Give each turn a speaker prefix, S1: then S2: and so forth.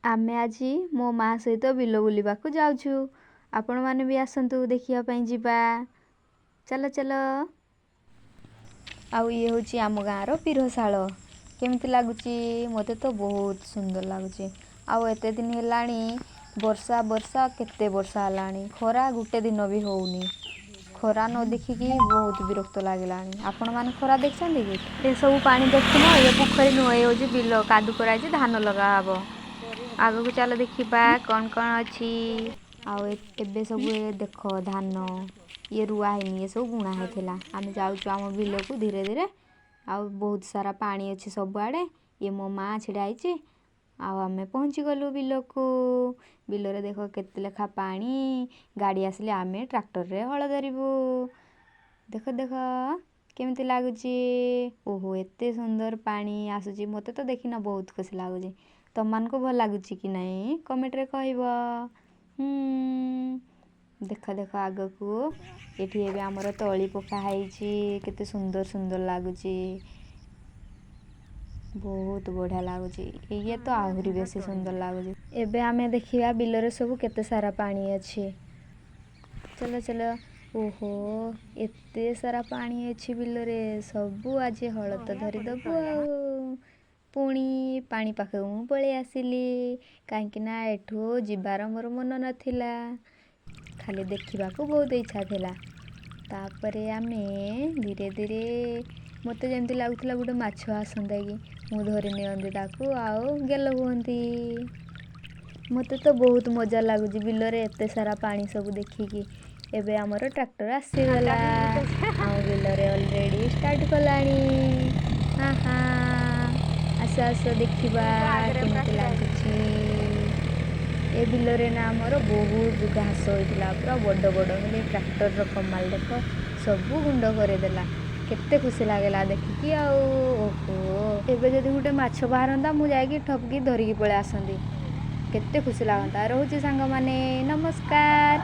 S1: ଆମେ ଆଜି ମୋ ମା ସହିତ ବିଲ ବୁଲିବାକୁ ଯାଉଛୁ। ଆପଣମାନେ ବି ଆସନ୍ତୁ, ଦେଖିବା ପାଇଁ ଯିବା। ଚାଲ ଚାଲ। ଆଉ ଇଏ ହେଉଛି ଆମ ଗାଁର ପିରଶାଳ। କେମିତି ଲାଗୁଛି? ମୋତେ ତ ବହୁତ ସୁନ୍ଦର ଲାଗୁଛି। ଆଉ ଏତେ ଦିନ ହେଲାଣି ବର୍ଷା ବର୍ଷା, କେତେ ବର୍ଷା ହେଲାଣି, ଖରା ଗୋଟେ ଦିନ ବି ହେଉନି। ଖରା ନ ଦେଖିକି ବହୁତ ବିରକ୍ତ ଲାଗିଲାଣି। ଆପଣମାନେ ଖରା ଦେଖିଛନ୍ତି କି? ଏସବୁ ପାଣି ଦେଖୁନ, ଏ ପୋଖରୀ ନୁହଁ, ଏ ହେଉଛି ବିଲ। କାଦୁ କରାଯାଇଛି, ଧାନ ଲଗା ହବ। ଆଗକୁ ଚାଲ, ଦେଖିବା କ'ଣ କ'ଣ ଅଛି। ଆଉ ଏବେ ସବୁ ଏ ଦେଖ ଧାନ, ଇଏ ରୁଆ ହେଇନି, ଏ ସବୁ ବୁଣା ହେଇଥିଲା। ଆମେ ଯାଉଛୁ ଆମ ବିଲକୁ ଧୀରେ ଧୀରେ। ଆଉ ବହୁତ ସାରା ପାଣି ଅଛି ସବୁଆଡ଼େ। ଇଏ ମୋ ମା ଛିଡ଼ା ହେଇଛି। ଆଉ ଆମେ ପହଞ୍ଚିଗଲୁ ବିଲକୁ। ବିଲରେ ଦେଖ କେତେ ଲେଖା ପାଣି। ଗାଡ଼ି ଆସିଲେ ଆମେ ଟ୍ରାକ୍ଟରରେ ହଳ ଧରିବୁ। ଦେଖ ଦେଖ, କେମିତି ଲାଗୁଛି? ଓହୋ, ଏତେ ସୁନ୍ଦର ପାଣି ଆସୁଛି। ମୋତେ ତ ଦେଖିନା ବହୁତ ଖୁସି ଲାଗୁଛି। ତମମାନଙ୍କୁ ଭଲ ଲାଗୁଛି କି ନାହିଁ, କମେଣ୍ଟରେ କହିବ। ଦେଖ ଦେଖ ଆଗକୁ। ଏଠି ଏବେ ଆମର ତଳି ପକା ହେଇଛି। କେତେ ସୁନ୍ଦର ସୁନ୍ଦର ଲାଗୁଛି, ବହୁତ ବଢ଼ିଆ ଲାଗୁଛି। ଇଏ ତ ଆହୁରି ବେଶୀ ସୁନ୍ଦର ଲାଗୁଛି। ଏବେ ଆମେ ଦେଖିବା ବିଲରେ ସବୁ କେତେ ସାରା ପାଣି ଅଛି। ଚାଲ ଚାଲ। ଓହୋ, ଏତେ ସାରା ପାଣି ଅଛି ବିଲରେ ସବୁ। ଆଜି ହଳ ତ ଧରିଦେବୁ। ଆଉ ପୁଣି ପାଣି ପାଖକୁ ମୁଁ ପଳେଇ ଆସିଲି, କାହିଁକି ନା ଏଠୁ ଯିବାର ମୋର ମନ ନଥିଲା, ଖାଲି ଦେଖିବାକୁ ବହୁତ ଇଚ୍ଛା ଥିଲା। ତାପରେ ଆମେ ଧୀରେ ଧୀରେ, ମୋତେ ଯେମିତି ଲାଗୁଥିଲା ଗୋଟେ ମାଛ ଆସନ୍ତା କି, ମୁଁ ଧରି ନିଅନ୍ତି ତାକୁ ଆଉ ଗେଲ ହୁଅନ୍ତି। ମୋତେ ତ ବହୁତ ମଜା ଲାଗୁଛି ବିଲରେ ଏତେ ସାରା ପାଣି ସବୁ ଦେଖିକି। ଏବେ ଆମର ଟ୍ରାକ୍ଟର ଆସିଗଲା, ଆମ ବିଲରେ ଅଲରେଡ଼ି ଷ୍ଟାର୍ଟ କଲାଣି। ହଁ ହଁ, ଆସ ଆସ, ଦେଖିବା କେମିତି ଲାଗୁଛି। ଏ ବିଲରେ ନା ଆମର ବହୁତ ଘାସ ହୋଇଥିଲା, ପୁରା ବଡ଼ ବଡ଼। ହେଲେ ଟ୍ରାକ୍ଟରର କମାଲ ଦେଖ, ସବୁ ଗୁଣ୍ଡ କରିଦେଲା। କେତେ ଖୁସି ଲାଗିଲା ଦେଖିକି। ଆଉ ଓହୋ, ଏବେ ଯଦି ଗୋଟେ ମାଛ ବାହାରନ୍ତା, ମୁଁ ଯାଇକି ଠପକି ଧରିକି ପଳେଇ ଆସନ୍ତି, କେତେ ଖୁସି ଲାଗନ୍ତା। ରହୁଛି ସାଙ୍ଗମାନେ, ନମସ୍କାର।